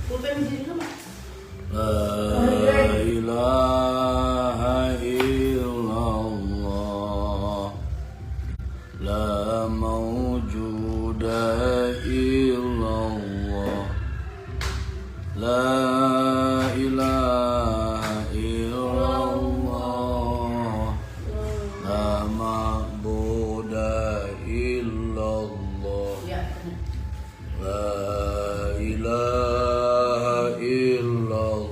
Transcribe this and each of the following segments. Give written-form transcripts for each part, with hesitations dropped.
Pulpen di sini mah. La ilaha illallah. La mawjuda illallah. La ilaha illallah. La ma'buda illallah. Ya. La ilaha illallah.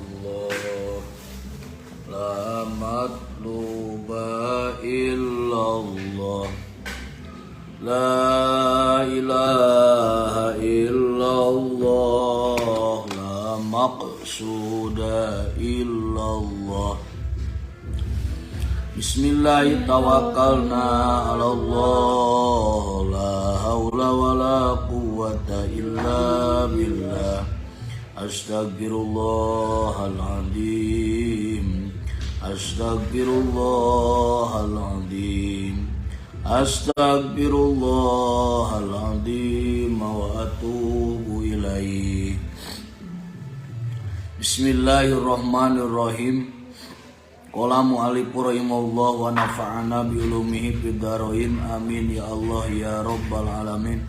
La matluba illallah. La ilaha illallah. La maqsuda illallah. Bismillah tawakkalna ala Allah. La haula wa la quwwata illa billah. Astagfirullahaladzim. Astagfirullahaladzim. Astagfirullahaladzim wa atubu ilaih. Bismillahirrahmanirrahim. Qala mu'allif rahimahullah wa nafa'ana bi ulumihi fid dharain. Amin ya Allah ya rabbal alamin.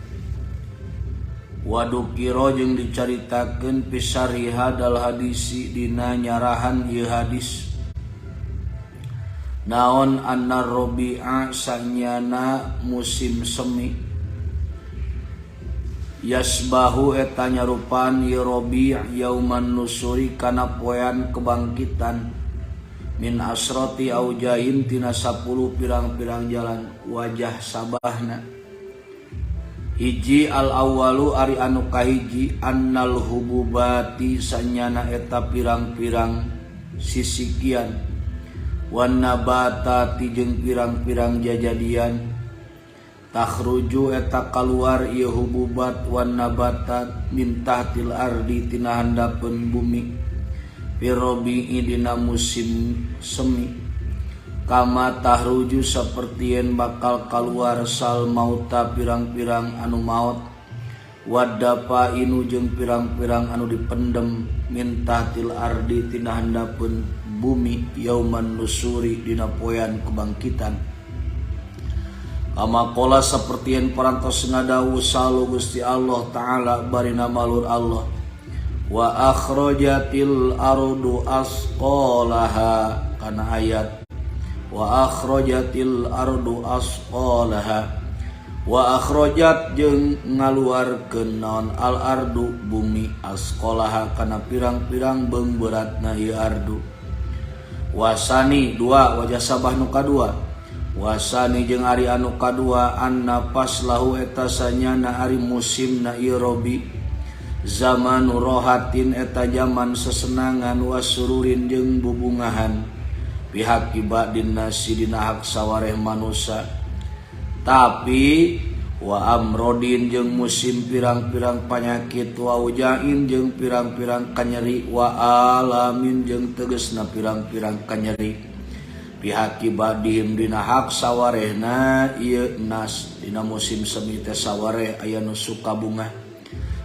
Wadzukira jeung dicaritakeun fi syarhi hadzal hadisi dina nyarahan ieu hadis. Naon annar robi'a sanyana musim semi. Yasbahu eta nyarupan ieu robi' yauman nusuri kana poean kebangkitan. Min asroti aujahin tina 10 pirang-pirang jalan wajah sabahna. Hiji al awalu ari anu kahiji annal hububati sanyana eta pirang-pirang sisikian wan nabatati jeung pirang-pirang jajadian takhruju eta kaluar ieu hububat wan nabatat min tahtil ardi tina handapeun bumi firobi'i dina musim semi kama tahruju sapertien bakal kaluar sal mauta pirang-pirang anu maot wadapa inu jeung pirang-pirang anu dipendem min tahtil ardi tina handapeun bumi yauman nusuri dina poean kebangkitan kama qala sapertien parantos ngadawu salu Gusti Allah Ta'ala barina malur Allah wa akhrajatil ardu asqalaha kana ayat wa akhrajatil ardu asqalaha wa akhrajat jeung ngaluarkeun naon al ardu bumi asqalaha kana pirang-pirang beung beratna ieu ardu. Wasani dua wajah sabah nu kadua wasani jeung ari anu kadua anna paslahu eta sanyana ari musimna ieu robi zamanu rohatin eta zaman sesenangan wasururin jeung bubungahan pihak ibadin nasi dina hak sawareh manusa tapi wa amrodin jeung musim pirang-pirang panyakit wa ujain jeung pirang-pirang kanyeri wa alamin jeung tegesna pirang-pirang kanyeri pihak ibadihim dina hak sawarehna ieu nas dina musim semi teh sawareh aya nu suka bunga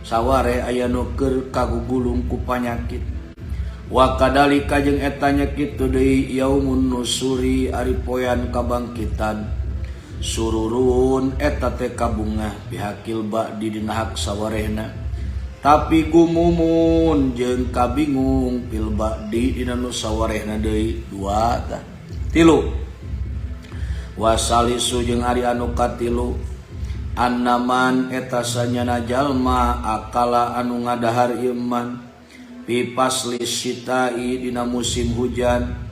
sawareh aya nu keur kagugulung ku panyakit wa kadalika jeung eta nya kitu deui yaumun nusuri ari poean kabangkitan sururun eta teh kabungah pihakil ba'di dina hak sawarehna tapi gumumun jeung kabingung fil ba'di dina nu sawarehna deui dua tah tilu wasalisu jeung ari anu katilu annaman eta sanyana jalma akala anu ngadahar iman fi fasli syitai dina musim hujan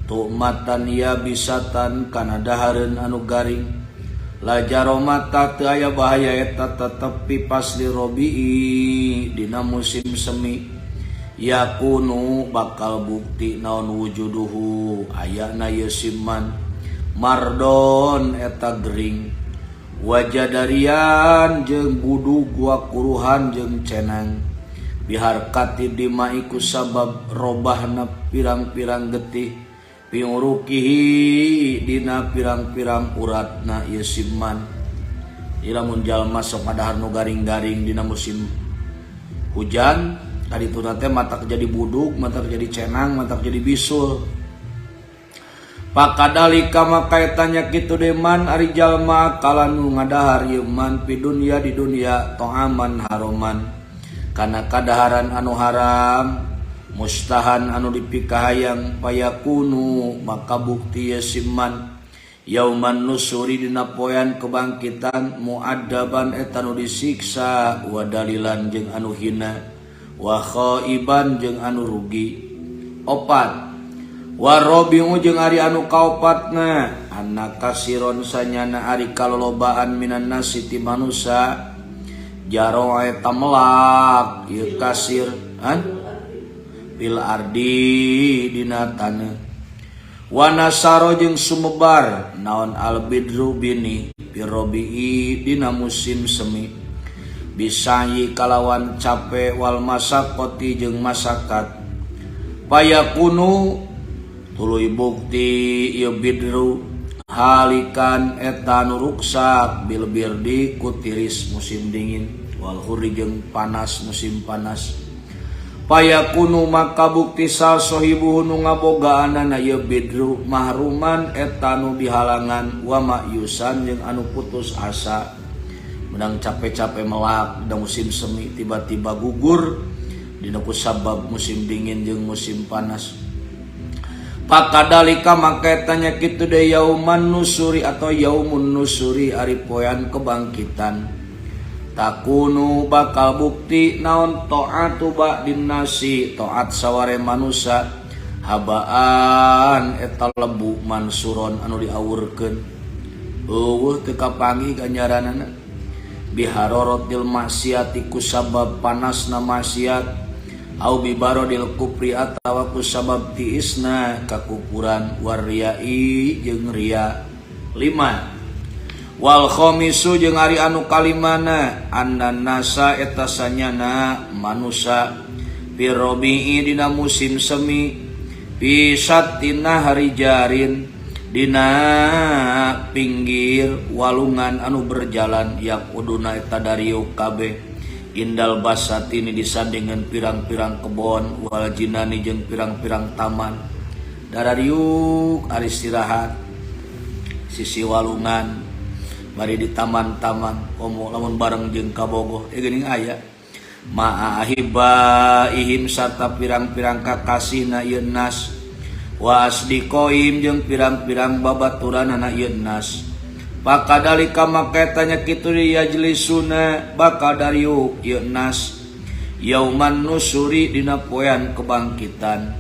tukmatan yabisatan kana dahareun anu garing lajaromata teu aya bahaya eta tetep fi fasli robi'i dina musim semi yakunu bakal bukti naon wujuduhu ayana ieu siman mardon eta gering wajadarian jeung budug wa kuruhan jeung cenang biharkati dimaiku sabab robahna pirang-pirang getih piurukihi dina pirang-pirang uratna ieu siman. Lamun jalma sok ngadahar nu garing-garing dina musim hujan, Tadi teh matak jadi buduk, matak jadi cenang, matak jadi bisul. Pakadalika maka tanya kitu deman ari jalma kalanu ngadahar ieu man pi dunya di dunya ta'aman haroman kana kadaharan anu haram mustahan anu dipikahayang payakunu maka bukti ye siman yauman nusuri dina poean kebangkitan muadaban eta nu disiksa wa dalilan jeung anu hina wa khaiban jeung anu rugi. Opat warobiu jeung ari anu kaopatna anak kasiron sanyana ari kalolobaan minan nasi ti manusa jaro eta melak ieu kasir an fil ardi dina taneuh wanasaro jeung sumebar naon albidru bini pirobii dina musim semi bisayi kalawan cape wal masakoti jeung masakat payakunu tuluy bukti ieu bidru halikan eta nu ruksak bil birdi ku tiris musim dingin wal hurri jeung panas musim panas payakunu maka bukti sal sohibuhu nu ngabogaanana ieu bidru mahruman eta nu dihalangan wa ma'yusan jeung anu putus asa menang capek-capek melak da musim semi tiba-tiba gugur dina ku sabab musim dingin jeung musim panas. Pakadalika maka tanya kitu deui yauman nusuri atau yaumun nusuri ari poean kebangkitan takunu bakal bukti naon taatu ba'din nasi taat saware manusa habaan eta lebu mansuron anu diawurkeun eueuh teu kapanggih ganjaranana biharorotil maksiati ku sabab panasna maksiat au bibarodil kufri atawa ku sabab tiisna kakufuran warriai jeung ria. 5 wal khamisu jeung ari anu kalimana anna nasa eta sanyana manusa fi rabi'i dina musim semi fi satina hari jarin dina pinggir walungan anu berjalan yakuduna eta dariuk kabeh indal basatini disandingan pirang-pirang kebon wal jinani jeung pirang-pirang taman darariuk ari istirahat sisi walungan bari di taman-taman komo lamun bareng jeung kabogoh geuning aya ma'a ahibaihim sarta pirang-pirang kakasihna ieu nas wa asdiqoim jeung pirang-pirang babaturanana ieu nas pakadalika maka tanya kitu yajlisuna bakal dariuk ieu nas yauman nusuri dina poean kebangkitan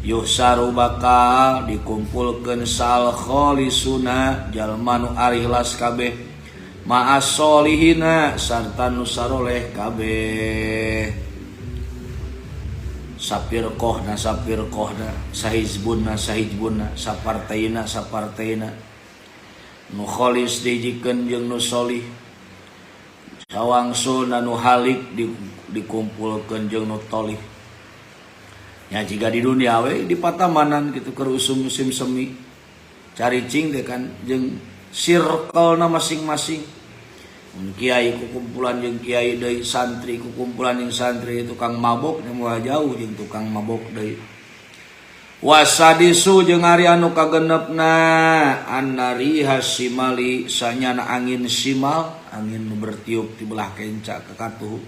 yuhsaru bakal dikumpulkeun sal khalisuna jalma nu arihlas kabeh ma'as solihina sarta nu saroleh kabeh sapirqohna sapirqohna sahizbunna sahizbunna sapartaina sapartaina nu kholis dijikeun jeung nu solih sawangsulna nu halik dikumpulkeun jeung nu tolih nya jiga di dunia we di patamanan kitu keur usum musim semi caricing teh kan jeung circle-na masing-masing mun kiai kukumpulan jeung kiai deui santri kukumpulan jeung santri tukang mabok nya moal jauh jeung tukang mabok deui. Wasadisu jeung ari anu kagenepna annariha simali sanyana angin simal angin nu bertiup ti belah kenca ka katuhu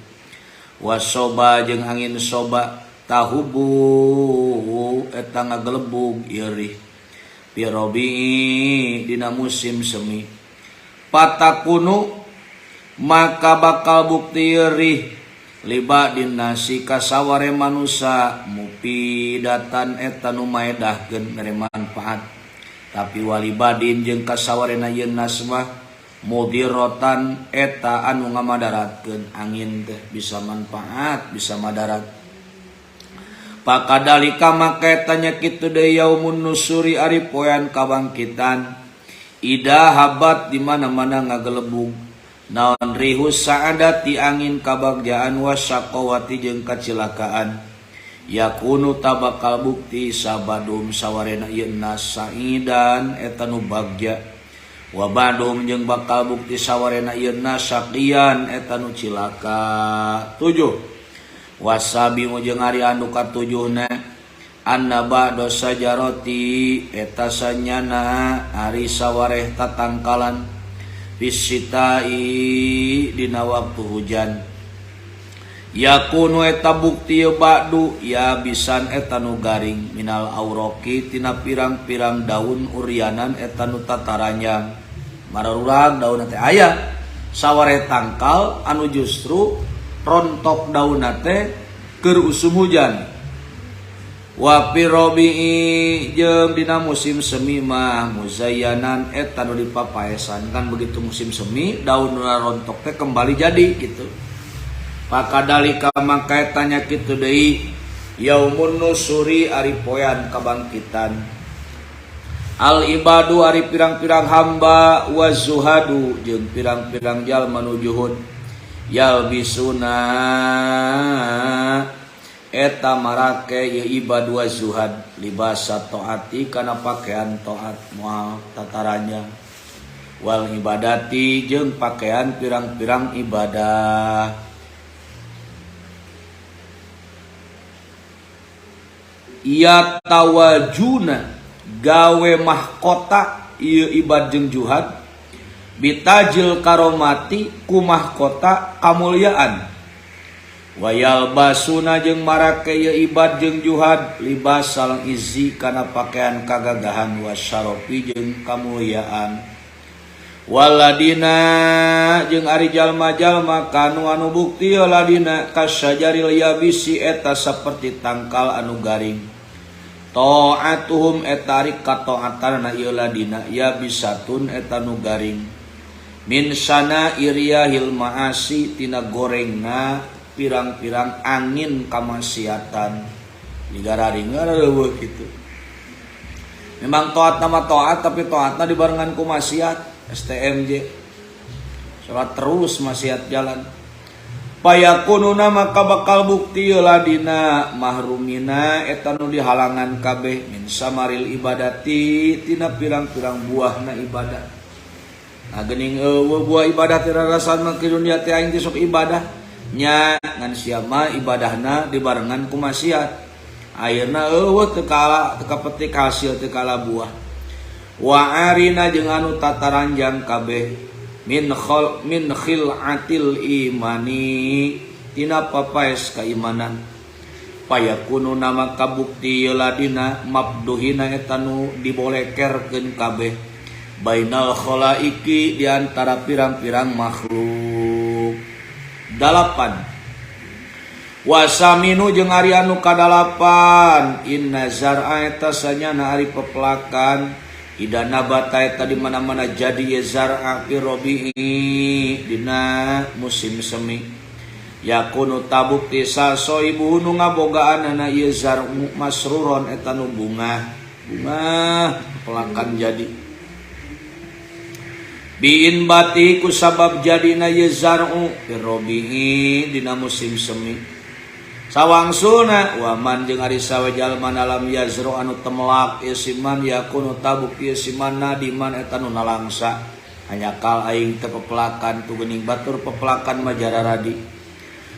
wasoba jeung angin soba tahubu eta ngagelebug ieu fi rabi'i dina musim semi patakunu maka bakal bukti rih liba dinasi kasaware manusa mupidatan eta nu maedahkeun mere manfaat tapi walibadin jeung kasawarena yeun nasmah mudirotan eta anu ngamadaratkeun angin teh bisa manfaat bisa madarat. Pakadalika maka tanya kitu deui yaumun nusuri ari poean kabangkitan ida habat di mana-mana ngagelebug naon rihus sa'adati angin kabagjaan wasyaqawati jeung kacilakaan yakunu tabakal bukti sabadum sawarena ieu nas sa'idan eta nu bagja wa ba'dum jeung bakal bukti sawarena ieu nas saqiyan eta nu cilaka. 7 Wasabi jeung ari anu katujuhna anna ba'da sajarati eta sanyana ari sawareh tatangkalan fisitai dina waktu hujan yakunu eta bukti ba'du ya bisan eta nu garing minal auroki tina pirang-pirang daun urianan eta nu tataranjang mararurag daun teh aya sawareh tangkal anu justru rontok daun teh keur usum hujan. Wa fi rabi'i jeung dina musim semi mah muzayyanan eta nu dipapaesan kan begitu musim semi daun nu rontok teh kembali jadi gitu. Pakadalika mangka eta nya kitu deui yaumun nusuri ari poean kabangkitan al ibadu ari pirang-pirang hamba wa zuhadu jeung pirang-pirang jalma nu juhud yalbisuna eta marake ye ibad wa zuhad libasa taati kana pakaian taat moal tataranya wal ibadati jeung pakaian pirang-pirang ibadah. Ia tawajuna gawe mahkota ieu ibad jeung juhad bitajil karomati ku mahkota kamuliaan wayal basuna jeung marake ieu ibad jeung juhad libasal izzi kana pakaian kagagahan wasyarofi jeung kamuliaan waladina jeung ari jalma-jalma kanu anu bukti ladina kasajaril yabisi eta saperti tangkal anu garing ta'atuhum eta ari kataatanna ieu ladina yabisatun eta nu garing min sana iryahil maasi tina gorengna pirang-pirang angin kamaksiatan digararingan leuweuh kitu. Memang taat nama taat tapi taatna dibarengan ku maksiat STMJ salat terus maksiat jalan. Payakununa maka bakal bukti ladina mahrumina eta nu dihalangan kabeh min samaril ibadati tina pirang-pirang buahna ibadah. Nah geuning eueuh buah ibadah teh rarasan mah ke dunia teh aing teh sok ibadah nya ngan siapa ibadahna dibarengan ku maksiat akhirna eueuh teu kala teu kapetik hasil teu kala buah. Wa arina jeung anu tataranjang kabeh min khol min khilatil imani tina papaes kaimanan payakunu nama kabukti ladina mabduhina eta nu dibolekerkeun kabeh bainal khalaiki di antara pirang-pirang makhluk. 8 wasaminu jeung ari anu kadalapan inna zar'a eta sanyana ari pepelakan ida nabata eta di mana-mana jadi ye zar'a fi rabi'i dina musim semi yakunu tabukti sasoibu nu ngabogaanana ieu zar'u masruron eta nu bunga bunga pepelakan jadi biin bati ku sabab jadina ye zar'u fi rabi'i dina musim semi sawangsuna waman jeung ari sawe jalma lam yazru anu temelak ieu siman yakunu tabuk ieu siman nadiman eta nu nalangsa hanyakal aing teu pepelakan tu geuning batur pepelakan mah jararadi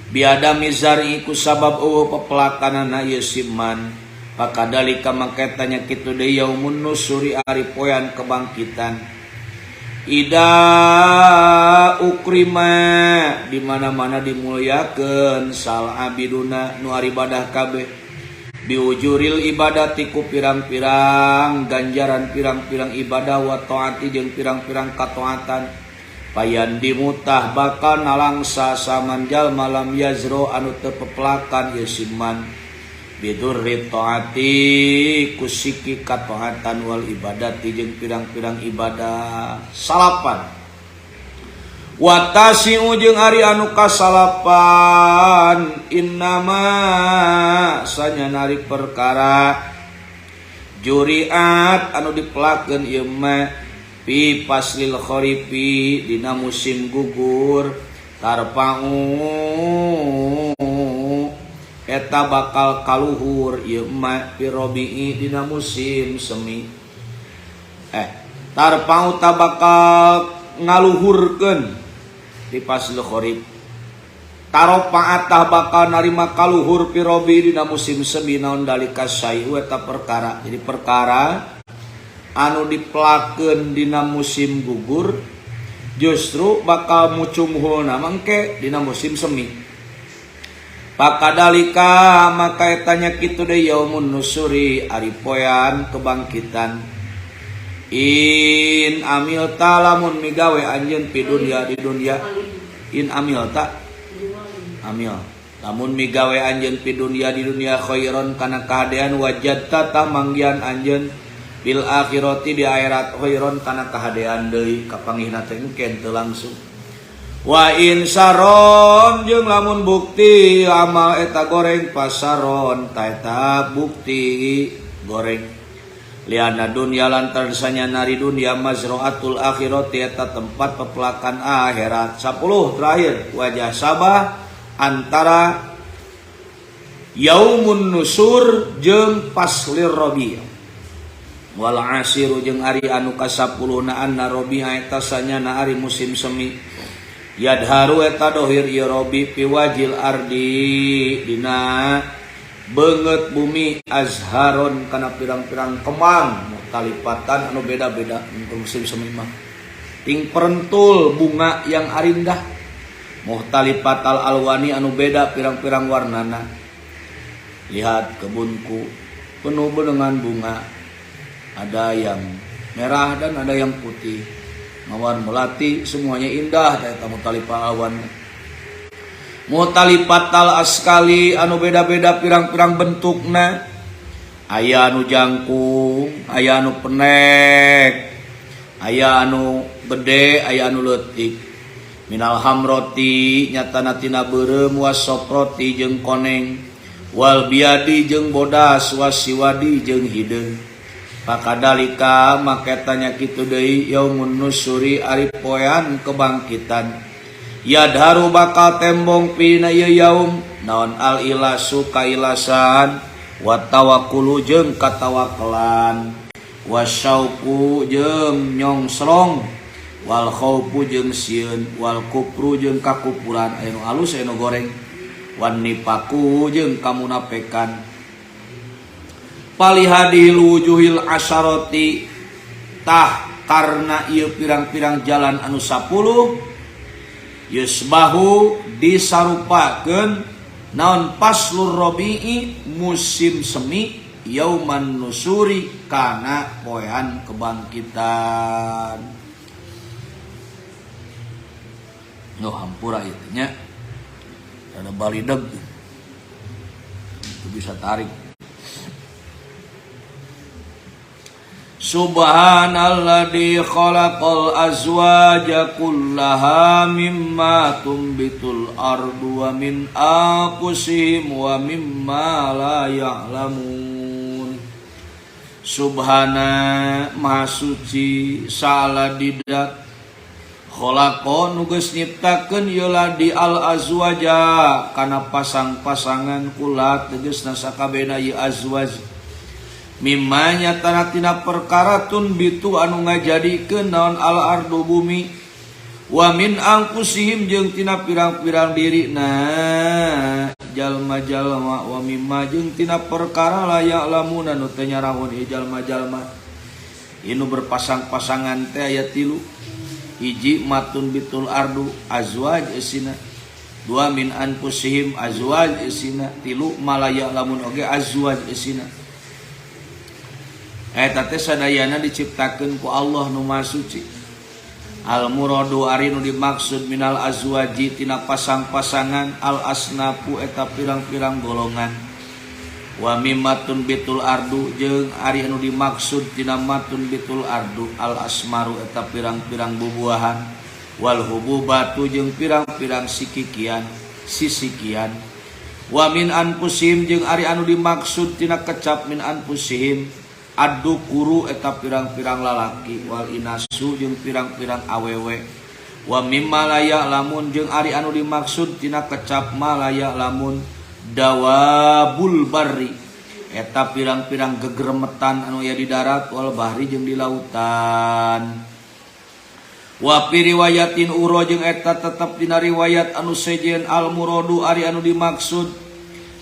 biadami zar'i ku sabab eueuh pepelakanana ieu siman pakadalika mangka eta nya kitu deui yaumun nusuri ari poean kebangkitan ida ukrima di mana-mana dimuliakeun sal abiduna nu ibadah kabeh biujuril ibadati ku pirang-pirang ganjaran pirang-pirang ibadah wa taati jeung pirang-pirang kataatan payan dimutah bakal nalangsa saman jalma lam yazro anu teu pepelakan ieu siman bidurri taati kusiki kataatan wal ibadati jeung pirang-pirang ibadah. Salapan watasiu jeung ari anu kasalapan innama sanyana ari perkara juriat anu dipelakeun ieu mah fi faslil kharifi dina musim gugur tarfa'u eta bakal kaluhur ieu mah fi rabi'i dina musim semi tarfa'u ta bakal ngaluhurkeun di faslil kharif Tarofaat tah bakal narima kaluhur fi robi dina musim semi naon dalika syai'u eta perkara. Jadi perkara anu dipelakeun dina musim gugur justru bakal mucunghulna mangke dina musim semi. Pakadalika maka etanya kitu deui yaumun nusuri ari poean kebangkitan. In amilta lamun migawe anjeun fi dunya di dunya. In amilta amil lamun migawe anjeun fi dunya di dunya khairon kana kahadean wajadta tah manggihan anjeun bil akhirati di akhirat khairon kana kahadean deui kapanggihna teh engke teu langsung. Wa in saron jeung lamun bukti amal eta goreng pasaron ta eta bukti goreng. Liana dunya lantaran sanyana ari dunya mazraatul akhirati eta tempat pepelakan akhirat. 10 terakhir wajah sabah antara yaumun nusur jeung faslir rabi. Wal asiru jeung ari anu ka-10 na anna rabi'a eta sanyana ari musim semi. Yadharu eta dohir ieu robi fi wajil ardi dina beungeut bumi azharon kana pirang-pirang kembang mutalipatan anu beda-beda untuk musim semi mah. Ting perentul bunga yang arindah muhtalifatal alwani anu beda pirang-pirang warnana. Lihat kebunku penuh dengan bunga, ada yang merah dan ada yang putih, mawar melati semuanya indah eta mutalifal awan. Mutalifatal askali anu beda-beda pirang-pirang bentukna, aya anu jangkung, aya anu penek, aya anu gede, aya anu leutik. Minal hamroti nyatana tina beureum wasoproti jeung koneng wal biadi jeung bodas wasiwadi jeung hideung. Pakadalika make tanya kitu deui yaumun nusuri ari poean kebangkitan. Yadharu bakal tembong pina ieu yaum naon al ilasu kailasan wa tawakkulu jeung katawakalan wasyauqu jeung nyongsrong wal khaufu jeung sieun wal kufru jeung kakufuran aya nu alus aya nu goreng wan nifaku jeung kamunafikan. Palihadil wujuhil asyarati tah karena ieu pirang-pirang jalan anu 10 yusbahu disarupakeun naon faslur rabi'i musim semi yauman nusuri kana poean kebangkitan. No hampura ieu nya ada balideg itu bisa tarik. Subhanalladzi khalaqal azwaja kullaha mimma tumbitul ardu wa min anfusihim wa mimma la ya'lamun. Subhana maha suci saladidat khalaqa nu geus nyiptakeun ieu ladi al azwaja kana pasang-pasangan kula tegasna sakabehna ieu azwaj. Mimma nyatana tina perkara tun bitu anu ngajadikeun naon al ardu bumi wa min anfusihim jeung tina pirang-pirang dirina jalma-jalma wa mimma jeung tina perkara la ya'lamuna nu teu nyarahun ieu jalma-jalma. Inu berpasang-pasangan teh aya tilu. Hiji matun bitul ardu azwaj eusina, dua min anfusihim azwaj eusina, tilu ma la ya'lamun oge azwaj eusina. Eta teh sadayana diciptakeun ku Allah nu Maha Suci. Al muradu ari nu dimaksud minal azwaji tina pasang-pasangan al asnafu eta pirang-pirang golongan. Wa mimmatun bitul ardu jeung ari anu dimaksud tina matun bitul ardu al asmaru eta pirang-pirang bubuahan wal hububatu jeung pirang-pirang sikikian sisikian. Wa min anfusihim jeung ari anu dimaksud tina kecap min anfusihim adukuru eta pirang-pirang lalaki wal inasu jeung pirang-pirang awewe. Wa mimma la ya'lamun jeung ari anu dimaksud tina kecap ma la ya'lamun dawabul barri eta pirang-pirang gegeremetan anu aya di darat wal bahri jeung di lautan. Wa fi riwayatin uro jeung eta tetep dina riwayat anu sejen al muradu ari anu dimaksud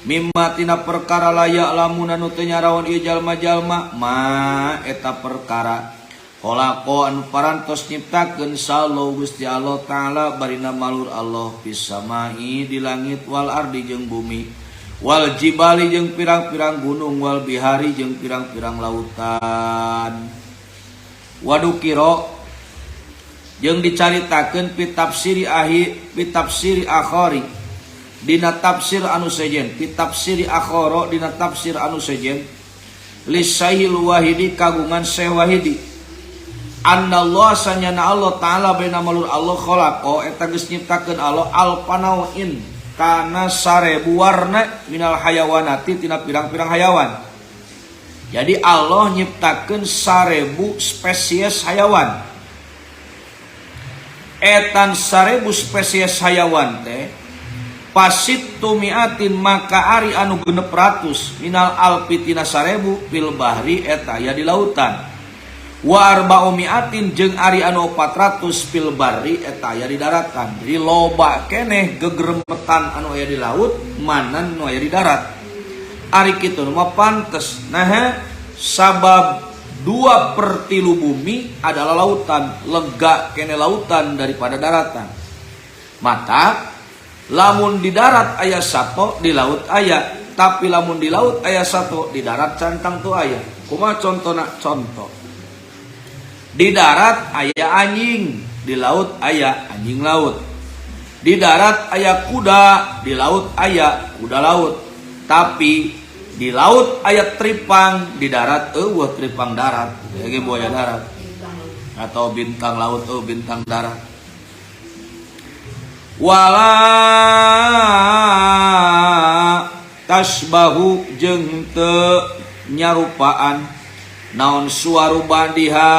mimma tina perkara layak lamun anu teu nyaraon ieu jalma-jalma ma eta perkara khalaqa anu parantos nyiptakeun sallallahu Gusti Allah taala barina malur Allah fis samai di langit wal ardi jeung bumi wal jibali jeung pirang-pirang gunung wal bihari jeung pirang-pirang lautan. Wadukiro jeung dicaritakeun fi tafsiri ahi fi tafsiri akhari dina tafsir anu sejen fi tafsiri akhara dina tafsir anu sejen lisaihil wahidi kagungan Syekh Wahidi annallah sanyana Allah taala baina malur Allah khalaqa eta geus nyiptakeun Allah alpanauin kana 1000 warna minal hayawanati tina pirang-pirang hayawan. Jadi Allah nyiptakeun 1000 spesies hayawan. Etan 1000 spesies hayawan teh pasittu miatin maka ari anu 600 minal alfi tina 1000 fil bahri eta aya di lautan. Wa arba'u miatin jeung ari anu 400 fil barri eta aya di daratan. Jadi loba keneh gegeremetan anu aya di laut manan nu aya di darat. Ari kitu mah pantes. Nah, sabab 2/3 bumi adalah lautan, lega kene lautan daripada daratan. Mata lamun di darat aya sato, di laut aya, tapi lamun di laut aya sato, di darat cantang tu aya. Kumaha contona? Contoh. Di darat aya anjing, di laut aya anjing laut. Di darat aya kuda, di laut aya kuda laut. Tapi di laut aya tripang, di darat eueuh tripang darat, ge buaya darat atau bintang laut eueuh bintang darat. Wala tasbahu jeung teu nyarupaan naon suaru bandiha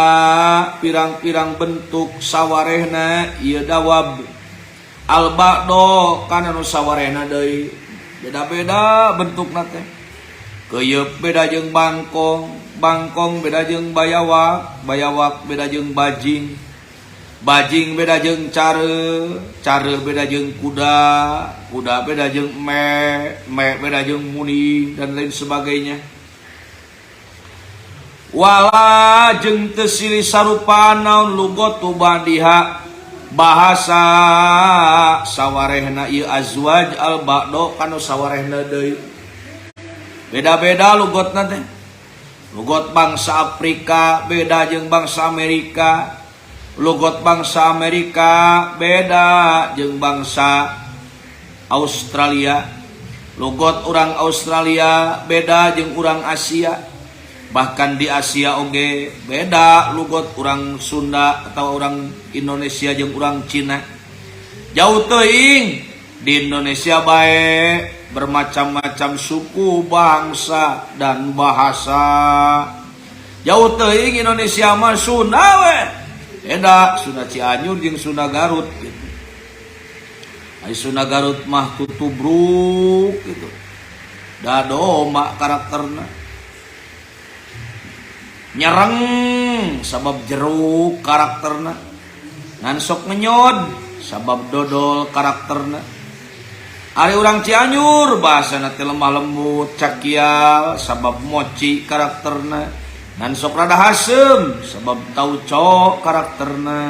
pirang-pirang bentuk sawarehna ieu dawab albado kana nu sawarehna deui beda-beda bentukna teh. Keyeup beda jeung bangkong, bangkong beda jeung bayawak, bayawak beda jeung bajing, bajing beda jeung care, care beda jeung kuda, kuda beda jeung me, me beda jeung muni dan lain sebagainya. Wala jeung teu silih sarupaan naon lugotu bandiha bahasa sawarehna ieu azwaj al ba'do kanu sawarehna deui. Beda-beda lugotna teh. Lugot bangsa Afrika beda jeung bangsa Amerika. Lugot bangsa Amerika beda jeung bangsa Australia. Lugot orang Australia beda jeung orang Asia. Bahkan di Asia oge beda lugot orang Sunda atau orang Indonesia jeung orang Cina. Jauh teuing di Indonesia bae bermacam-macam suku, bangsa dan bahasa. Jauh teuing Indonesia mah Sunda we. Beda Sunda Cianjur jeung Sunda Garut gitu. Ai Sunda Garut mah tutubruk gitu. Da domba karakterna. Nyereng sabab jeruk karakterna. Ngan sok ngenyod sabab dodol karakterna. Ari urang Cianjur bahasana teh lemah lembut, cakial sabab moci karakterna. Ngan sok rada haseum sabab tauco karakterna.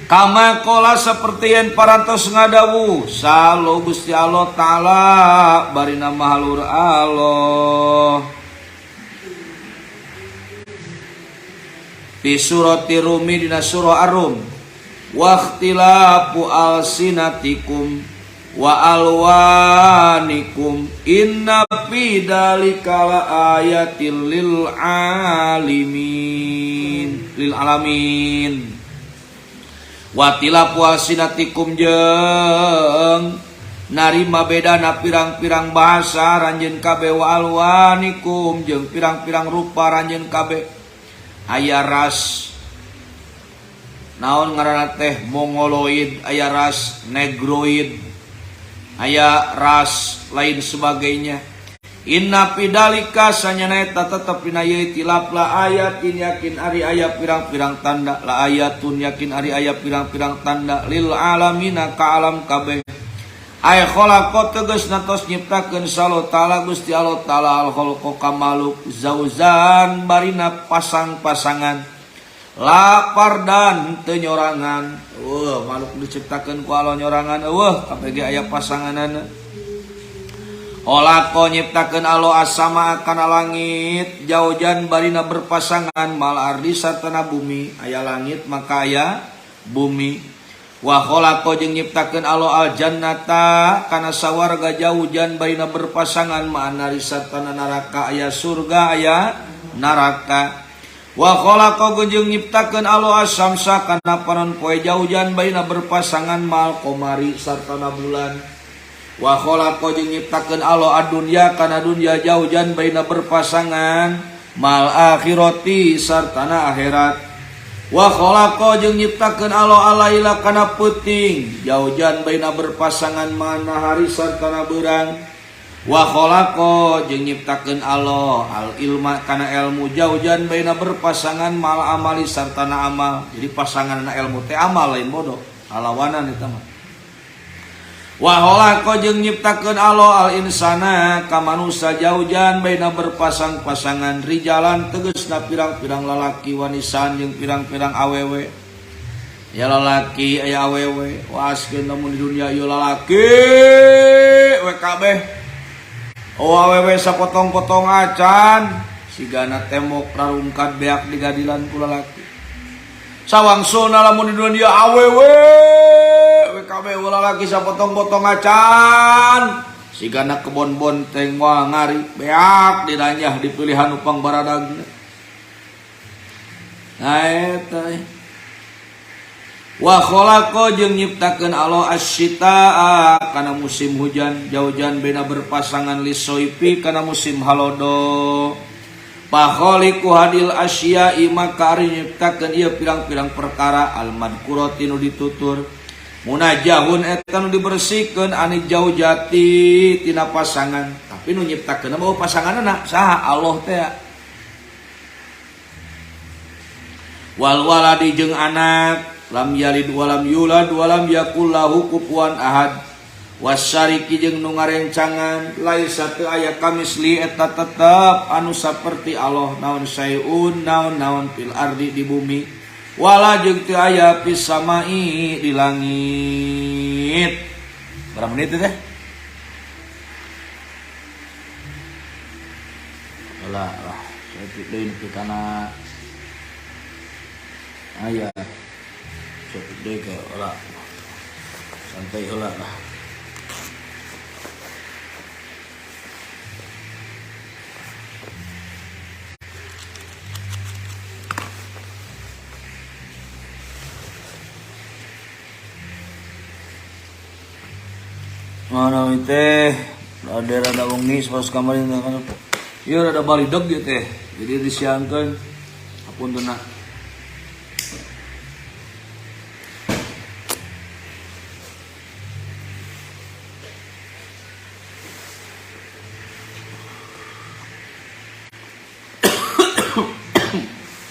Kama kola seperti yang parantos ngadawu salo Gusti Allah Ta'ala barina mahalur Allah fi surati Rumi dina surah Ar-Rum waqtilafu alsinatikum wa alwanikum inna fi dzalika laayatil lil alimin lil alamin. Watilafu alsinatikum jeung narima bedana pirang-pirang bahasa ranjeun kabeh wa alwanikum jeung pirang-pirang rupa ranjeun kabeh. Aya ras naon ngaranna teh mongoloid, aya ras negroid, aya ras lain sebagainya. Inna pidalika sanyana eta tetep dina ieu itilaf la ayatin yakin ari aya pirang-pirang tanda la ayatun yakin ari aya pirang-pirang tanda lil alamina ka alam kabeh. Ay khalaqa tegasna tos nyiptakeun Allah Ta'ala Gusti Allah Ta'ala al khalqa ka makhluk zauzan barina pasang-pasangan la pardan teu nyorangan. Eueuh makhluk diciptakeun ku Allah nyorangan eueuh kabeh ge aya pasanganana. Khalaqa nyiptakeun Allah as-sama kana langit jaujan barina berpasangan mal ardi sartana bumi aya langit maka aya bumi. Wa khalaqa jeung nyiptakeun Allah al-jannata kana sawarga jaujan barina berpasangan ma'anari sartana neraka aya surga aya neraka. Wa khalaqa jeung nyiptakeun Allah as-samsa kana panon poe jaujan barina berpasangan mal qamari sartana bulan. Wa khalaqa jeung nyiptakeun Allah ad-dunya kana dunya jaujan baina berpasangan mal akhirati sartana akhirat. Wa khalaqa jeung nyiptakeun Allah alaila kana peuting jaujan baina berpasangan manahari sartana beurang. Wa khalaqa jeung nyiptakeun Allah al ilma kana ilmu jaujan baina berpasangan mal amali sartana amal. Jadi pasanganna ilmu teh amal lain bodoh alawanan eta mah. Wa khalaqa jeung nyiptakeun Allah al insana ka manusa jaujan baina berpasang-pasangan rijalan tegasna pirang-pirang lalaki wanisan jeung pirang-pirang awewe. Ya lalaki aya awewe waskeun lamun di dunia ieu lalaki we kabeh. Oh awewe sapotong-potong acan sigana tembok rarungkat beak digadilan ku lalaki. Sawangsuna lamun di dunia awewe WKB ulah lagi sapotong-potong acan sigana kebon bonteng moal ngari beak diranyah di pilihan upang baradagna. Nah eta wa khalaqa jeung nyiptakeun Allah asyitaa kana musim hujan jaujan bena berpasangan lisoipi kana musim halodo. Pakhaliqu hadil asya'i maka ari nyiptakeun ieu pirang-pirang perkara al madkurati nu ditutur munajahun eta nu dibersihkeun ani jauh jati tina pasangan tapi nu nyiptakeun mah pasanganna saha Allah teh. Wal waladi jeung anak lam yalid walam yulad walam yakul lahu kufuwan ahad. Wasyariki jeung nu ngarencangan laisa teu aya kamisli eta tetep anu saperti Allah naon sayun naon-naon fil ardi di bumi wala jeung teu aya fis samai di langit. Berapa menit teh? Lah, lah, saya deui nepi kana aya. Saya deui ke lah. Santai heula lah. Mana teh ada rada wengi pas kamari ieu rada balideg ieu teh jadi disiangkeun apuntenna.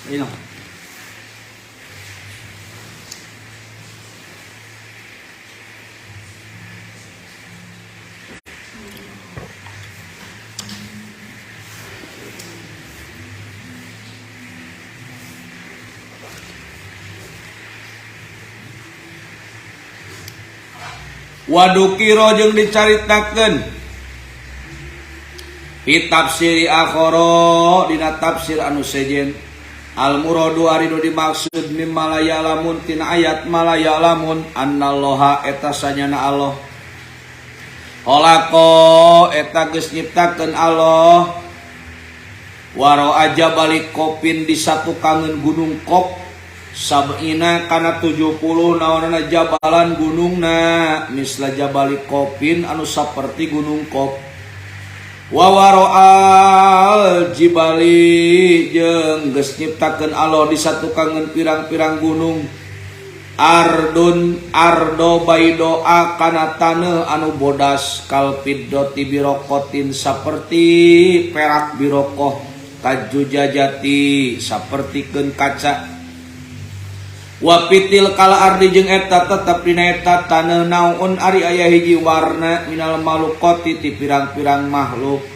Ini wadukiro jeung dicaritakeun fi tafsiri akhara dina tafsir anu sejen al muradu ari nu dimaksud mimma la ya'lamun tina ayat ma la ya'lamun annallaha eta sanyana Allah khalaqa eta geus nyiptakeun Allah waro aja balik kopin di satu kangen gunung Kop sab'ina kana 70 naonana jabalan gunungna misla jabali kopin anu saperti gunung Kop wa waro'al jibali jeung geus nyiptakeun Allah di satukangeun pirang-pirang gunung Ardun ardo baidoa kana taneuh anu bodas kal fiddati biroqotin saperti perak biroqoh kajujajati sapertikeun kaca wa fitil kala ardi jeung eta tetep dina eta taneuh naun ari aya hiji warna minal maluqati ti pirang-pirang makhluk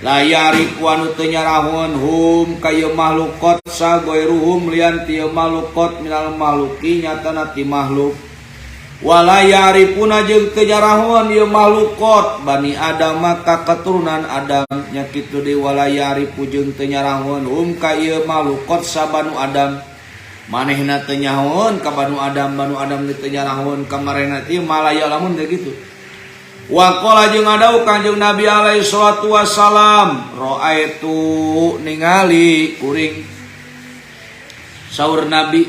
la ya'rifu anu teu nyarahoeun hum ka ieu mahlukot sa goiruhum lian ti ieu mahlukot minal mahluki nyatana ti makhluk wala ya'rifuna jeung teu nyarahoeun ieu mahlukot bani Adam ka keturunan Adam nya kitu deui wala ya'rifu jeung teu nyarahoeun hum ka ieu mahlukot sa banu Adam manehna teu nyahoeun ka banu Adam, banu Adam teu nyarahoeun ka marehna teh malaya lamun teh kitu. Wa qala jeung ngadawuh Kanjeng Nabi alaihi salatu wassalam raaitu ningali kuring saur Nabi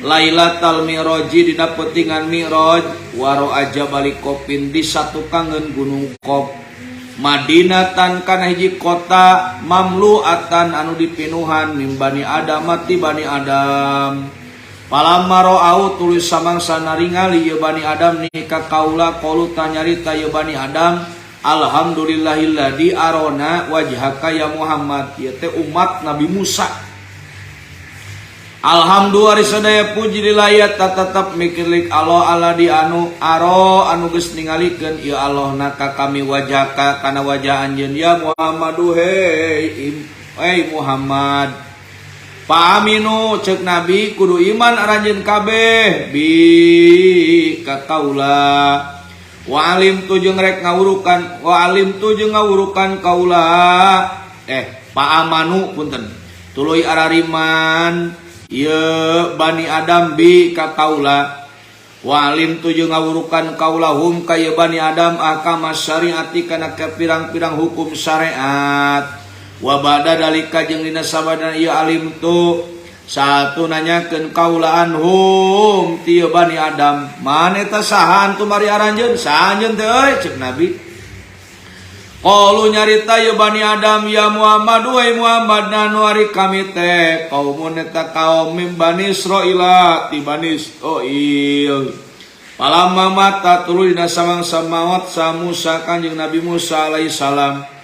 Lailatal Mi'raji dina peutingan Mi'raj wa ra'a jabal Qafin di satukangeun gunung Qaf Madinatan kana hiji kota mamluatan anu dipinuhan min bani Adam ti bani Adam. Palamma ra'au tuluy samangsa naringali ieu bani Adam ni ka kaula qalu tanyarita ieu bani Adam alhamdulillahilladzi arona wajhaka ya Muhammad ieu teh umat Nabi Musa. Alhamdulillah sadaya puji lillahi tetep mikirlik Allah alladzi anu aro anu geus ningalikeun ieu Allah na ka kami wajhaka kana wajah anjeun ya Muhammadu hey Muhammad. Paaminu cek Nabi kudu iman aranjeun kabeh bi ka kaula wa alim tu jeung rek ngawurukan wa alim tu jeung ngawurukan kaula paamanu punten tuluy arariman ieu bani Adam bi ka kaula wa alim tu jeung ngawurukan kaula hum ka ieu bani Adam ahkama syariati kana pirang-pirang hukum syariat wa ba'da dalika jeung dina sabada ieu alim tu satu nanyakeun kaula anhum ti ieu bani Adam man eta saha antum ari aranjeun saha anjeun teh euy cek Nabi qalu nyarita ieu bani Adam ya Muhammad wa Muhammad nanu ari kami teh kaumun eta kaum min bani Israila ti bani Israil palamma mata tuluy dina samangsa maot sa Musa kanjeng Nabi Musa alaihi salam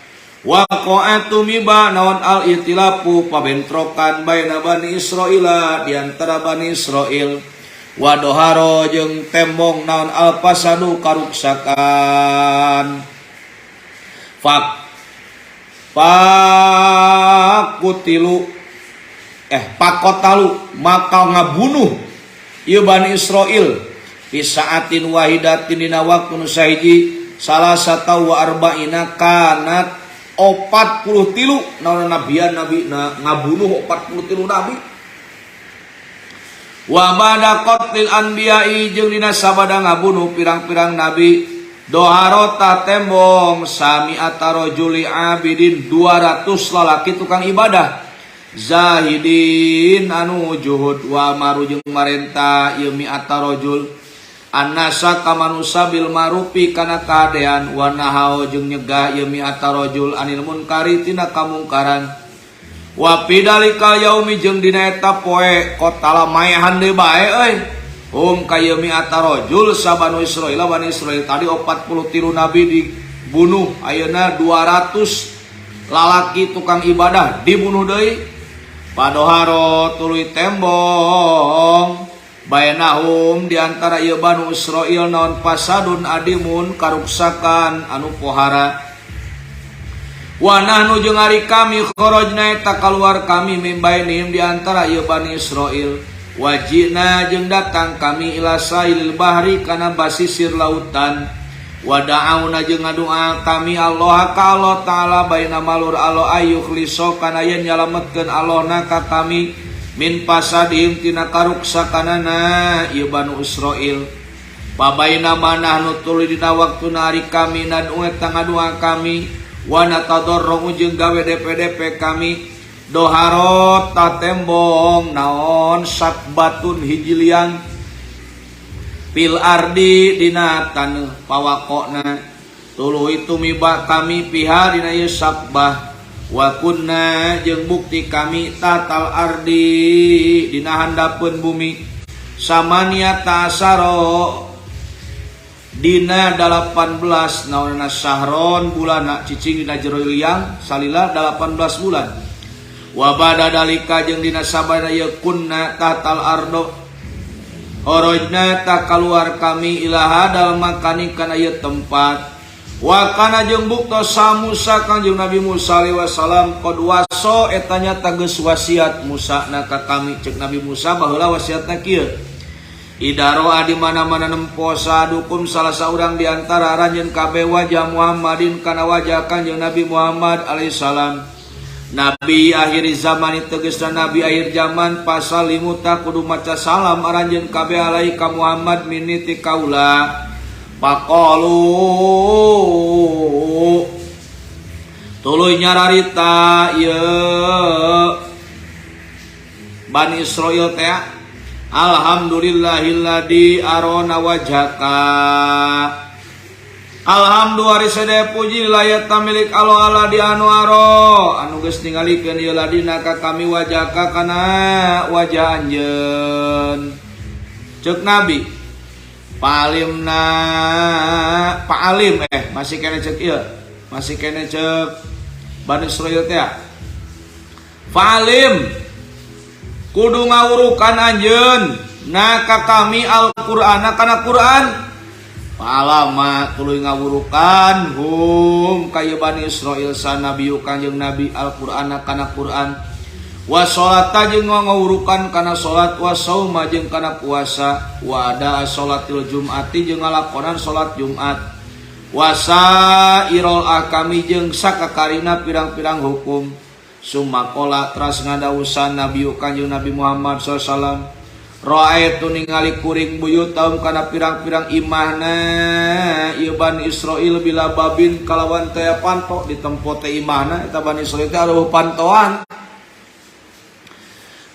waqa'atu miba naon al itilafu pabentrokan baina bani Israila di antara bani Israil wadoharo jeung tembong naon al fasadu karuksakan fak pakutilu pakotalu maka ngabunuh ieu bani Israil fi saatin wahidatin dina waktu nu sahiji salasata wa arba'ina kanat 43 naon nabian nabi na ngabunuh 43 nabi wa ba'da qatlil anbiya'i jeung dina sabada ngabunuh pirang-pirang nabi doharota tembong sami atarojuli abidin 200 lalaki tukang ibadah zahidin anu juhud wa maru jeung marenta ieu mi'atarojul annasa ka manusa bil ma'rufi kana kahadean wa nahau jeung nyegah ieu mi'atarojul anil munkari tina kamungkaran wa pidalika yaumi jeung dina eta poe qatala maehan deui bae euy hum ka ieu mi'atarojul sabanu Israil bani Israil tadi 43 nabi dibunuh ayeuna 200 lalaki tukang ibadah dibunuh deui padoharo tuluy tembong bainahum di antara ieu banu Israil naon fasadun adimun karuksakan anu pohara wa nahnu jeung ari kami kharajna eta kaluar kami min bainihim di antara ieu bani Israil wajina jeung datang kami ila sahilil bahri kana basisir lautan wa da'auna jeung ngadua kami Allah ka Allah taala baina malur Allah ayyukhlisa kana yen nyalametkeun Allah na ka kami min fasadihim tina karuksakanana ieu banu Israil pabaina manahnu tuluy dina waktuna ari kami nad'u eta ngadua kami wa natadarru jeung gawe DPDP kami doharot ta tembong naon sakbatun hiji liang fil ardi dina taneuh pawakona tuluy tumiba kami piha dina ieu sakbah wa kunna jeung bukti kami tatal ardi dina handapeun bumi Samania tasaro dina 18 naonana sahron bulana cicing dina jero liang salila 18 bulan. Wa bada dalika jeung dina sabana ieu kunna tahtal ardo horojna tak kaluar kami ilaha dal makani kana ieu tempat. Wa kana jeung buktos sa Musa kangjeng Nabi Musa alaihi wasallam qad waso eta nyata geus wasiat Musa na ka kami cek Nabi Musa baheula wasiatna kieu. Idaroa di mana-mana nempo sadukum salah saurang di antara aranjeun kabeh wajah Muhammadin kana wajah kanjeng Nabi Muhammad alaihi salam. Nabi akhir zaman tegasna nabi akhir zaman pasalimu ta kudu maca salam aranjeun kabeh alaihi ka Muhammad minni ti kaula. Faqalu tuluy nyararita ieu Bani Israil teh alhamdulillahilladzi arona wajhaka. Alhamdulillah ari sadaya puji layat milik Allah Allah di anu aro anu geus ningalikeun ieu ladina ka kami wajhaka kana wajah anjeun. Ceuk Nabi palimna paalim masih kene ceuk ieu masih kene ceuk Bani Israil teh falim kudu ngawurukan anjeun na ka kami Al-Qur'ana kana Qur'an. Palama tuluy ngawurukan hum ka ieu Bani Israil sanabiyu kanjeng Nabi Al-Qur'ana kana Qur'an. Wa sholata jeung ngawurukan kana salat wa sauma jeung kana puasa wa ada sholatil jum'ati jeung ngalakonan salat Jumat wa sairul ahkami jeung sakakarina pirang-pirang hukum. Sumakola teras ngadawusan Nabi Kanjeng Nabi Muhammad sallallahu alaihi wasallam ra'aitu ningali kuring buyutaum kana pirang-pirang imahna ieu Bani Israil bila babin kalawan teh panto di tempo teh imahna eta Bani Israil teh areuh pantoan.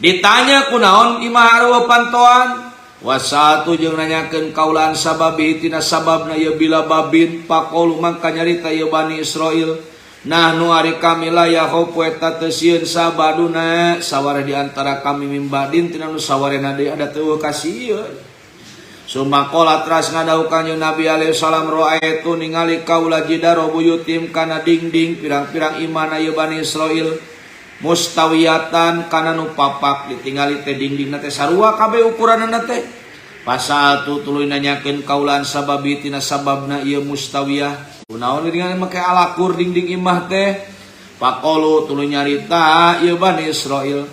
Ditanya kunaon imah areuh pantoan wasatu jeung nanyakeun kaulaan sababi tina sababna ieu bila babin faqalu mangka nyarita ieu Bani Israil nahnu ari kami la yakhafu eta teu sieun sabaduna saware di antara kami mimbadin tina nu sawarena deui ada teu kasieun. Sumakola teras ngadawuh kanjeng Nabi alaihi salam ra'aitu ningali kaula jidaro buyutim kana dingding pirang-pirang imahna ieu Bani Israil mustawiyatan kana nu papak ditingali teh dingdingna teh sarua kabeh ukuranna teh. Pasal tu tuluy nanyakeun kaulaan sababi tina sababna ieu mustawiyah. Kunaon geuningan make alakur dingding imah teh. Faqalu tuluy nyarita ieu Bani Israil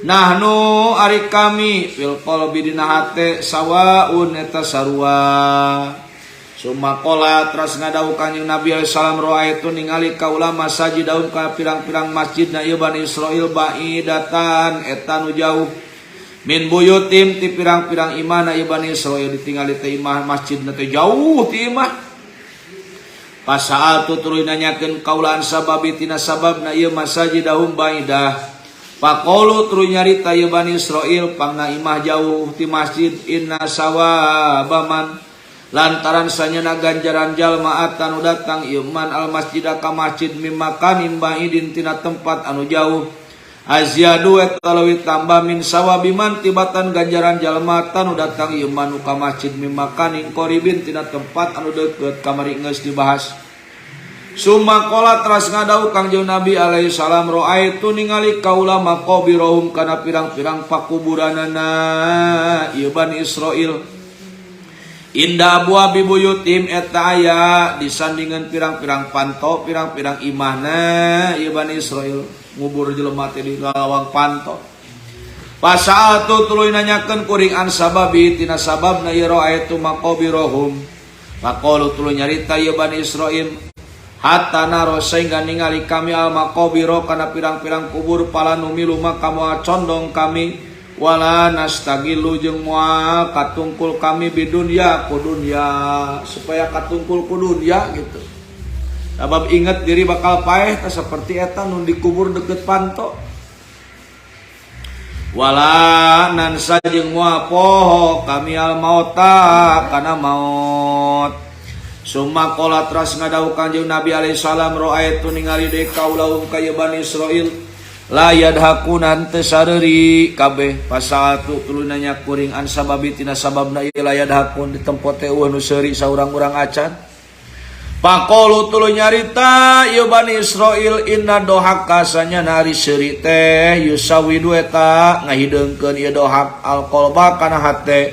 nahnu ari kami fil qalbi dina hate sawaun eta sarua. Sumakola teras ngadawuh kanjeng Nabi alaihi salam ra'aitu ningali kaula masajidahum ka pirang-pirang masjidna ieu Bani Israil baidatan eta nu jauh min buyutim ti pirang-pirang imahna ieu Bani Israil ditingali teh imah masjidna teh jauh ti imah. Pasa'altu tuluy nanyakeun kaulaan sababi tina sababna ieu masajidahum baidah. Faqalu tuluy nyarita ieu Bani Israil pangna imah jauh ti masjid inna sawabaman lantaran sanyana ganjaran jalma anu datang ieu man al masjida ka masjid mimakanin baidin tina tempat anu jauh. Azyadu eta leuwih tambah min sawabiman tibatan ganjaran jalma anu datang ieu man ka masjid mimakanin qaribin tina tempat anu deukeut kamari geus dibahas. Sumakola teras ngadawuh Kangjeng Nabi alaihi salam ra'aitu ningali kaula maqabirahum kana pirang-pirang pakuburanana ieu Bani Israil inda abwabi buyutim eta aya disandingan pirang-pirang panto pirang-pirang imahna ieu Bani Israil ngubur jelema teh di lawang panto. Pasa'atu tuluy nanyakeun kuring an sababi tina sababna ieu ra'aitu maqabirahum. Faqalu tuluy nyarita ieu Bani Israil hatta naro sehingga ningali kami al maqabiro kana pirang-pirang kubur pala numilu maka moal condong kami wala nastagilu jeung moal katungkul kami bidunya ku dunya supaya katungkul ku dunya gitu. Sabab inget diri bakal paeh tah seperti eta nu dikubur deket panto. Wala nansa jeung moal poho kami al mauta kana maut. Summa qala teras ngadawuh Kanjeng Nabi alaihi salam ra'aitu ningali deui kaula ka Bani Israil La yadhakuna teu sareuri kabeh pasatu tuluy nanya kuring an sababi tina sababna ieu la yadhakun di tempo teh eueuh nu seuri saurang-urang acan. Paqalu tuluy nyarita ieu Bani Israil inna dohaka sanyana ari seuri teh yusawidu eta ngahideungkeun ieu dohak alqalba kana hate.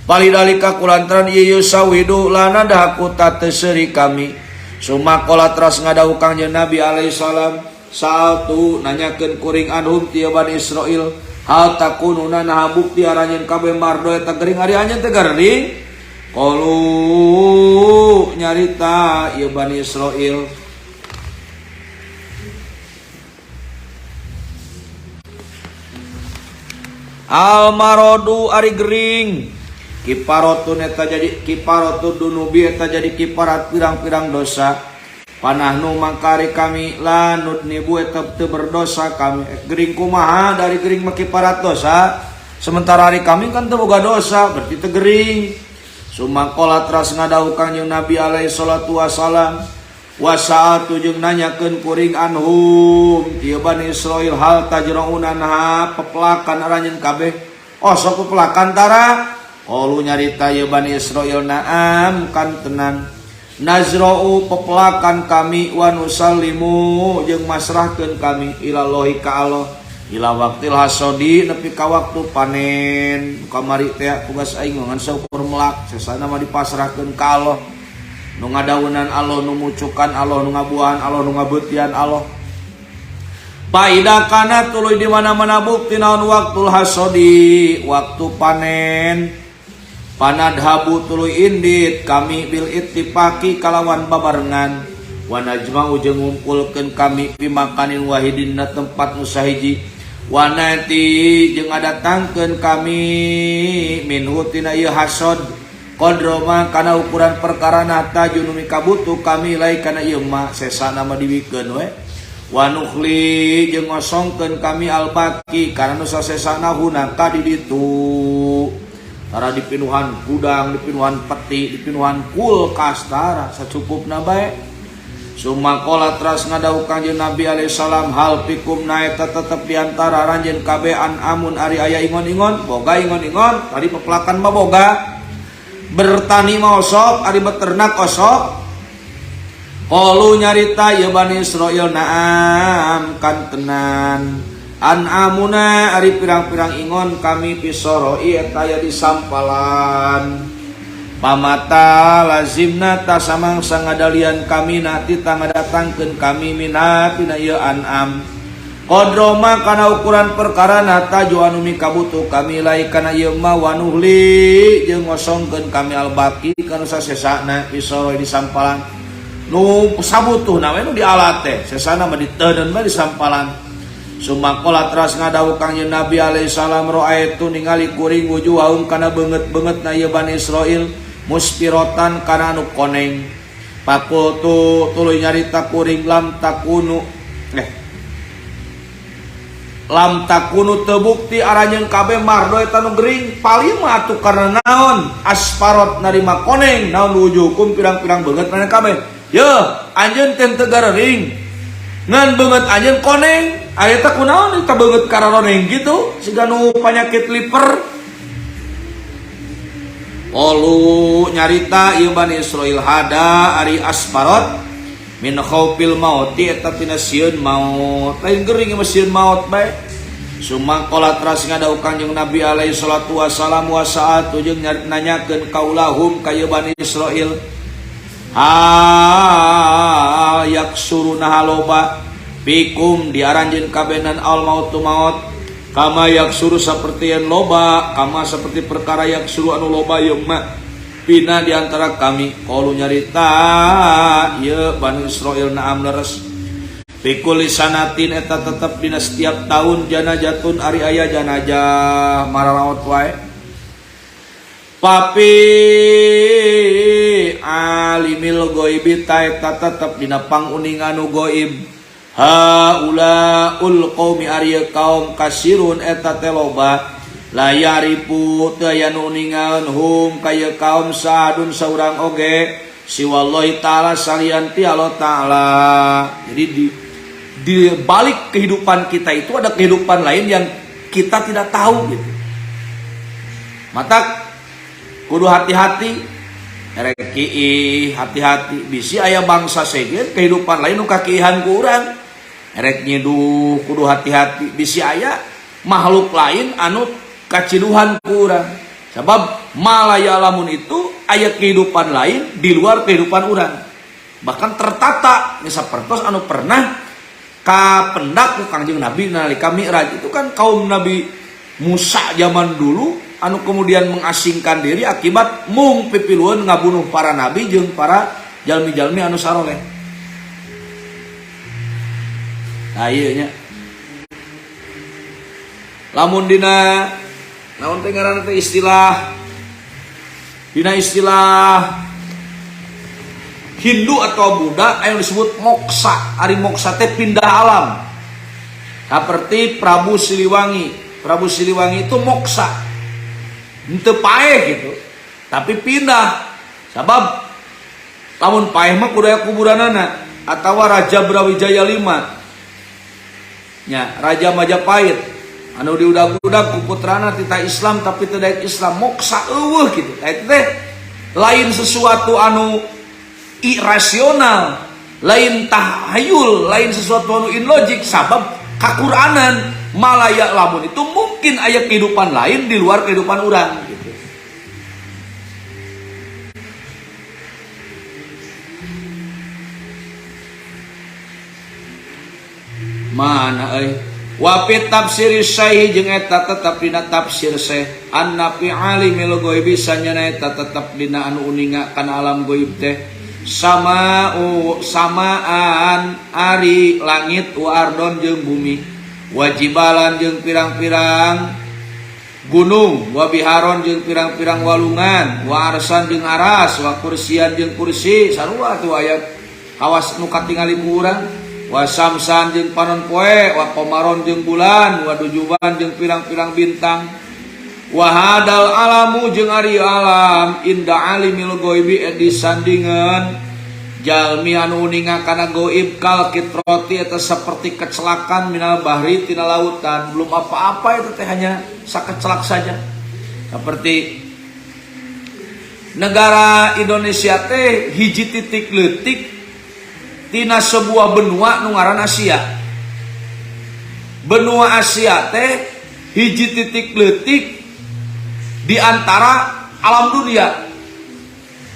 Palidalika kulantaran ieu yusawidu lana dahaku ta teu seuri kami. Sumakola teras ngadawuh Kangjeng Nabi alaihi salam sa'altu nanyakeun kuring anhum ti Bani Israil hal takununa naha bukti aranjeun kabeh mardo eta gering ari anjeun teh gering. Qalu nyarita ieu Bani Israil al marodu ari gering kiparotun eta jadi kiparotun dunubi eta jadi kiparat pirang-pirang dosa panahnu mangkari kami lanut nibu eta teu berdosa kami. Gering kumaha dari gering mah kiparat dosa sementara ari kami kan teu boga dosa berarti teu gering. Sumangkola teras ngadawuh Kangjeng Nabi alaihi salatu wasalam wasaatu jeung nanyakeun kuring anhum ieu Bani Israil hal tajrauna naha pepelakan aranjeun kabeh oh sok pepelakan tara qalu nyarita ieu Bani Israil naam kan tenang nazra'u pepelakan kami wa nusallimu jeung masrahkeun kami ilallahi ka Allah ila waktil hasodi nepi ka waktu panen kamari teh tugas aing ngan saukur melak sesana mah dipasrahkeun ka Allah nu ngadaunan Allah nu mucukan Allah nu ngabuahan Allah nu ngabeutian Allah. Paida kana tuluy di mana-mana bukti naon waktul hasodi waktu panen panadhabu tuluy indit kami bil ittifaqi kalawan babarengan wa najma'u jeung ngumpulkeun kami pimakanin wahidin na tempat nu sahiji wa nati jeung ngadatangkeun kami minhu tina ieu hasod qadroma kana ukuran perkara nata junumi kabutuh kami lai kana ieu mah sesana mah diwikeun we wa nukhli jeung ngosongkeun kami albaqi kana nu sasesana hunaka di ditu tara dipinuhan gudang dipinuhan peti dipinuhan kulkas tara sacukupna bae. Sumakola teras ngadawuh Kangjeng Nabi alaihi salam hal pikum naeta tetep di antara ranjeun kabeh an amun ari aya ingon-ingon boga ingon-ingon tadi pepelakan mah boga bertani mah osok ari beternak osok. Qalu nyarita ieu Bani Israil naam kan tenan an amuna ari pirang-pirang ingon kami pisoroi eta aya di sampalan pamata lazimna ta samangsa ngadalian kami nati tangadatangkeun kami mina tina ieu an'am qadroma kana ukuran perkara nata ju anu mikabutuh kami lai kana ieu ma wanuhli jeung ngosongkeun kami albaqi kana sasesana pisoroy di sampalan nu sabutuhna we nu dialat teh sesana mah diteuneun bae di sampalan. Sumakola teras ngadawuh Kangjeng Nabi alaihi salam ra'aitu ningali kuring wujuhahum kana beungeut-beungeutna ieu Bani Israil muspirotan kana anu koneng. Pakultu tuluy nyarita kuring lam takunu lam takunu teu bukti aranjeun kabeh mardo eta nu gering paling mah atuh karena naon asparot narima koneng naon wujuhum pirang-pirang beungeut maneh kabeh yeuh anjeun teh teu garering ngan beungeut anjeun koneng ari eta kunaon eta beungeut kararoneng gitu siga nu panyakit liver. Qalu nyarita ieu Bani Israil hada ari asparot min khaufil mauti eta tina sieun maut lain gering mah sieun maut bae. Sumangkola teras ngadawuh Kangjeng Nabi alaihi salatu wasalam wa sa'atu jeung nanyakeun kaulahum ka ieu Bani Israil ha yaksuruna haloba pikum diaranjeun kabenan al mautu maut kama yaksuru saperti yang loba kama seperti perkara yaksuru anu loba ieu mah pina di antara kami. Qalu nyarita ieu Bani Israil naam leres pikul sanatin eta tetep dina setiap tahun janajatun ari aya janajah mararaot wae papi alimil goibi ta eta tetep dina panguningan nu goib haula ul qaumi ari kaum kasirun eta teh loba la yarifu teu aya nu ningaeun hum ka ieu kaum saadun saurang oge siwallahi taala salian ti Allah taala. Jadi Di balik kehidupan kita itu ada kehidupan lain yang kita tidak tahu gitu. Matak kudu hati-hati, erek kiih hati-hati, bisi aya bangsa sejen kehidupan lain nu kakiihan ku urang. Erek nyiduh kudu hati-hati, bisi aya makhluk lain anu kaciduhan ku urang. Sebab malaya lamun itu aya kehidupan lain di luar kehidupan urang. Bahkan tertata sapertos anu pernah kapendak ku Kangjeng Nabi nalika Mi'raj itu kan kaum Nabi Musa zaman dulu anu kemudian mengasingkan diri akibat mung pipilueun ngabunuh para nabi jeung para jalmi-jalmi anu saroleh. Nah ieu nya. Lamun dina naon teh ngaranna teh istilah dina istilah Hindu atau Buddha yang disebut moksa. Ari moksa teh pindah alam. Seperti Prabu Siliwangi. Prabu Siliwangi itu moksa. Henteu paeh gitu. Tapi pindah. Sabab lamun paeh mah kudu aya kuburanana atawa Raja Brawijaya 5. Nya, Raja Majapahit anu diudag-udag ku putrana tita Islam tapi teu daek Islam, moksa eueuh gitu. Tah itu teh lain sesuatu anu irasional, lain tahayul, lain sesuatu anu ilogik, sabab kakuranan malaya lamun itu mungkin aya kehidupan lain di luar kehidupan urang gitu. Mana euy? Wa fi tafsir syekh jeung eta tetep dina tafsir syekh annafi alimil ghaibi sanyana eta tetep dina anu uninga kana alam ghaib teh sama'u samaan ari langit wa ardon jeung bumi wajibalan jeung pirang-pirang gunung wa biharon jeung pirang-pirang walungan wa arsan jeung aras wa kursian jeung kursi sarua tuh aya kawas nu katingali ku urang wa samsan jeung panon poe wa qamaron jeung bulan wa dujuban jeung pirang-pirang bintang wa hadal alamu jeung ari alam inda alimil ghaibi disandingan jalmi anu uninga kana gaib kal kitroti eta seperti kecelakaan minal bahri tina lautan, belum apa-apa itu teh hanya sakecelak saja. Seperti negara Indonesia teh hiji titik leutik tina sebuah benua nu ngaran Asia. Benua Asia teh hiji titik leutik di antara alam dunia.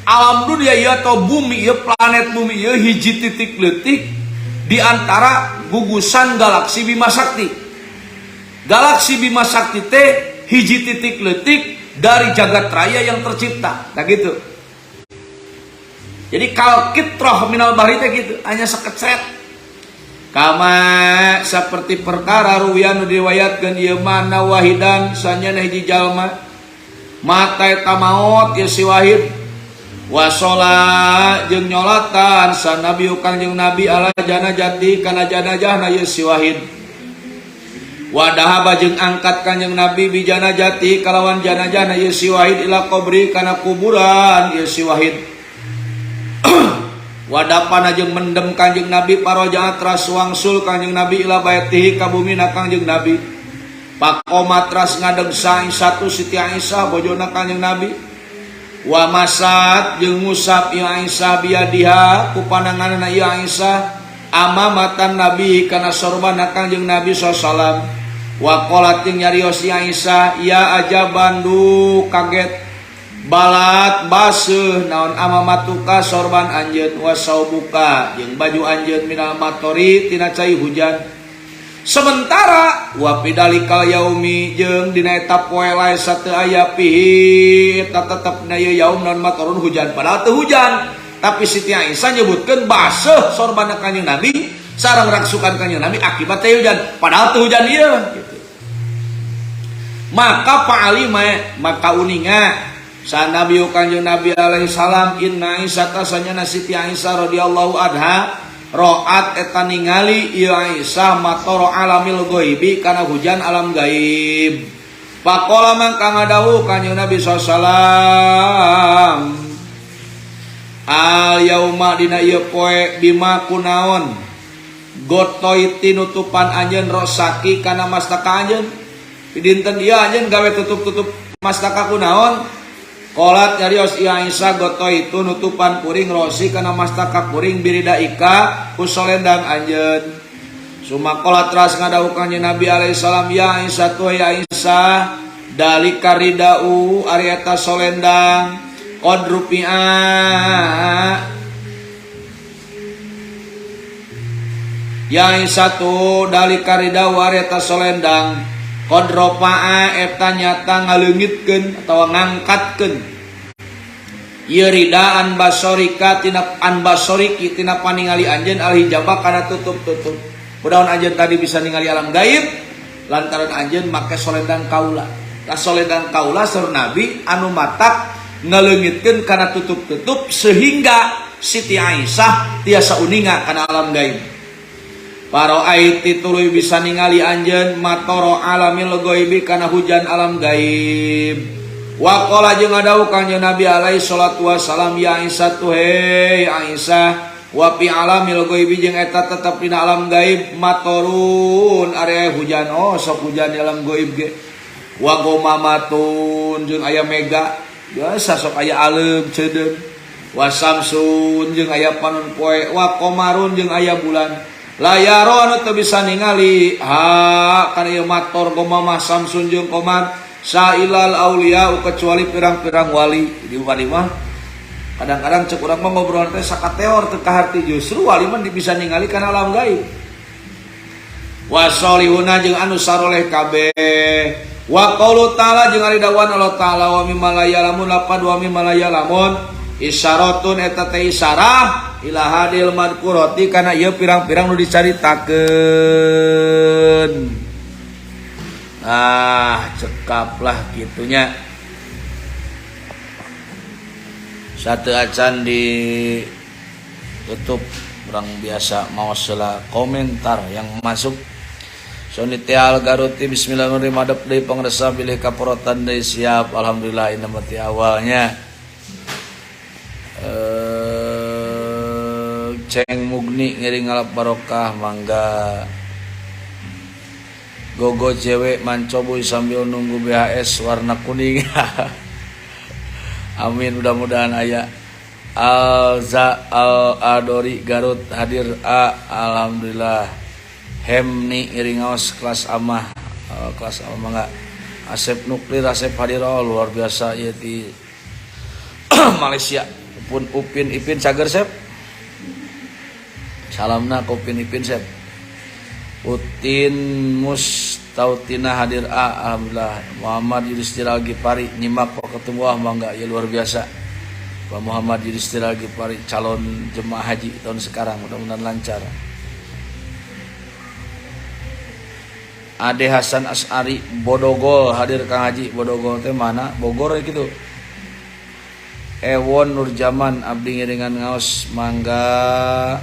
Alam dunia ieu atau bumi ieu, planet bumi ieu hiji titik leutik di antara gugusan galaksi Bima Sakti. Galaksi Bima Sakti teh hiji titik leutik dari jagat raya yang tercipta. Nah gitu. Jadi kal kitroh minal bahri teh gitu, hanya sekecret. Kama seperti perkara ruwian nu diriwayatkeun ieu mana wahidan sanyana hiji jalma mata eta maot ieu si wahid wasola jeung nyolatan sanabi Kangjeng Nabi ala janajati kana janajahna ieu si wahid wadahaba jeung angkat Kangjeng Nabi bijanajati kalawan janajahna ieu si wahid ila qabri kana kuburan ieu si wahid wadapana jeung mendem Kangjeng Nabi parojaat ras wangsul Kangjeng Nabi ila baitihi ka bumina Kangjeng Nabi pakoma teras ngadeg satu Siti Aisyah bojona Kangjeng Nabi wa masat jeung ngusap ieu Aisyah biadiha ku pananganna ieu Aisyah amamatan Nabi kana sorbana Kangjeng Nabi sallallahu alaihi wasallam wa qalat jeung nyarios ieu Aisyah ya ajaban du kaget balat baseuh naon amamatuka sorban anjeun wa saubuka jeung baju anjeun minal matori tina cai hujan. Sementara wa pidalikal yaumi jeung dina eta poe laesa teu aya pihi eta tetep dina ieu yaum naon matorun hujan padahal teu hujan tapi Siti Aisyah nyebutkeun baseuh sorbana Kangjeng Nabi sareng raksukan Kangjeng Nabi akibat teu hujan padahal teu hujan ieu gitu. Maka fa'alima maka uninga sa Nabi Kangjeng Nabi alaihi salam inna Aisyah tasanyana Siti Aisyah radhiyallahu anha ro'at eta ningali ieu Aisyah matoro alamil ghaibi kana hujan alam gaib. Faqala mangka ngadawuh Kanjeng Nabi sallallahu alaihi wasallam al yauma dina ieu poe bima kunaon Gotoiti nutupan anjeun rosaki kana mastaka anjeun. Dinten ieu anjeun gawe tutup-tutup mastaka kunaon? Qolat nyarios ieu Aisyah gotoitu nutupan kuring rosi kana mastaka kuring biridaika ku solendang anjeun. Suma qolat teras ngadawuh kanjeng Nabi alaihi salam ya Aisyah tuh ya Aisyah dalika ridau ari eta solendang qad rupi'a ya Aisyah tuh dalika ridau ari eta solendang qad rofa'a eta nyata ngaleungitkeun atawa ngangkatkeun ieu ridaan basorika tina an basoriki tina paningali anjeun al hijaba kana tutup-tutup. Kunaon anjeun tadi bisa ningali alam gaib lantaran anjeun make solendang kaula. Tah solendang kaula saur Nabi anu matak ngaleungitkeun kana tutup-tutup sehingga Siti Aisyah tiasa uninga kana alam gaib. Paroaiti tuluy bisa ningali anjeun matoro alamil ghaibi kana hujan alam gaib. Wa qala jeung ngadawuh kanjeng Nabi alaihi salatu wasalam ya Aisyah tuh hei Aisyah wa fi alamil ghaibi jeung eta tetep dina alam gaib matorun ari hujan oh sok hujan di alam gaib ge. Wa gomamatun jeung aya mega biasa sok aya aleum ceudeum. Wa samsun jeung aya panon poe wa qamarun jeung aya bulan. Layaro anu teu bisa ningali ha kana ieu mator gomamah samsun jeung qamar sailal aulia kecuali pirang-pirang wali. Di wali mah kadang-kadang cek urang mah ngobrol teh sakateor teu kaharti justru wali mah bisa ningali kana alam gaib. Wasolihuna jeung anu saroleh kabeh. Wa qaulu ta'ala jeung ari dawuhan Allah ta'ala wa mimma la ya'lamun laqad wa mimma la ya'lamun isyaratun eta teh isyarah ila hadil madkurati kana ieu pirang-pirang nu dicaritakeun. Ah, cekaplah gitunya. Satu acan ditutup kurang biasa mau sela komentar yang masuk. Soni Tial Garuti bismillahirrahmanirrahim madep deui pangresa bilih kaporotan deui siap alhamdulillah ini mati awalnya. Ceng Mugni ngiring ngalap barokah mangga. Gogo cewek mancobuy sambil nunggu BHS warna kuning. Amin mudah-mudahan aya. Alza Al Adori Garut hadir a alhamdulillah. Hemni ngiring ngaos kelas amah kelas amah mangga. Asep Nuklir Asep hadir oh, luar biasa ieu di Malaysia. Pun Upin Ipin cager Sep. Salamna ka Upin Ipin Sep. Utin Mustautina hadir a alhamdulillah. Muhammad Yudhistira Gipari nyimak ketemu ah mangga ya luar biasa. Pak Muhammad Yudhistira Gipari calon jemaah haji tahun sekarang mudah-mudahan lancar. Ade Hasan As'ari Bodogol hadir Kang Haji. Bodogol teh mana? Bogor gitu. Ewon Nurjaman abdi ngiringan ngaos mangga.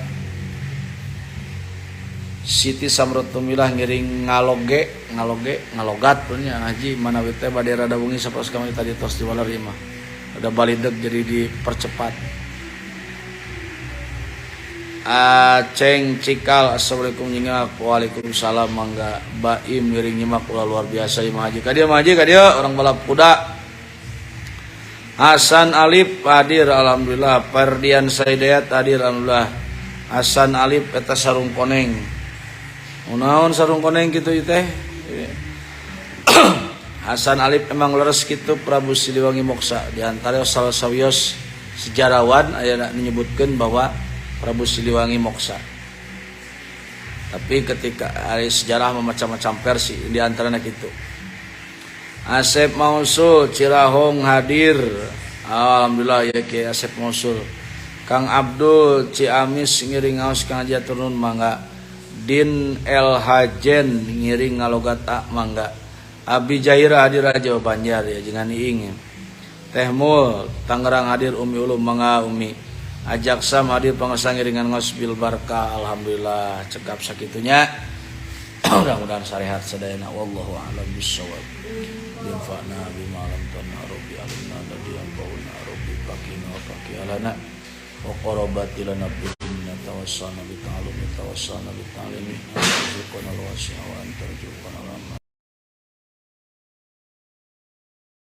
Siti Samrotumilah ngiring ngaloge ngaloge ngalogat punya haji manawi teh bade rada wengi sapertos kami tadi tos di waler imah. Ada balideg jadi dipercepat. Aceng Cikal assalamualaikum nyingak waalaikumsalam mangga. Baim ngiring nyimak ulah luar biasa imah haji. Ka dieu mah haji ka dieu orang balap kuda. Hasan Alif hadir alhamdulillah. Ferdian Saidayat hadir alhamdulillah. Hasan Alif eta sarung koneng. Naon sarung koneng kitu ieu teh? Hasan Alif emang leres kitu Prabu Siliwangi moksa. Di antara salah sawios sejarawan aya menyebutkeun bahwa Prabu Siliwangi moksa. Tapi ketika ari sejarah macam-macam versi di antaranya kitu. Asep Mausul Cirahong hadir. Alhamdulillah ya Ki Asep Mausul. Kang Abdul Ciamis ngiring ngaos Kang Haji turun mangga. Din El Hajen ngiring ngalogat a mangga. Abi Jahira hadir Jawa Banjar ya jangan iing. Teh Mul Tangerang hadir Umi Ulum mangga Umi. Ajak Sam hadir pangesang ngiringan ngaos bil barkah alhamdulillah cekap sakitunya. Mudah-mudahan sarehat sadayana wallahu a'lam bissawab. Binfa'na bima 'allamtana rabbi alimna ladhi yanfa'una rabbi faqina wa faqi alana wa qarabati lana. Tawassalna bi ta'allumi, tawassalna bi ta'limi, warzuqna al-wasi'a wa anta.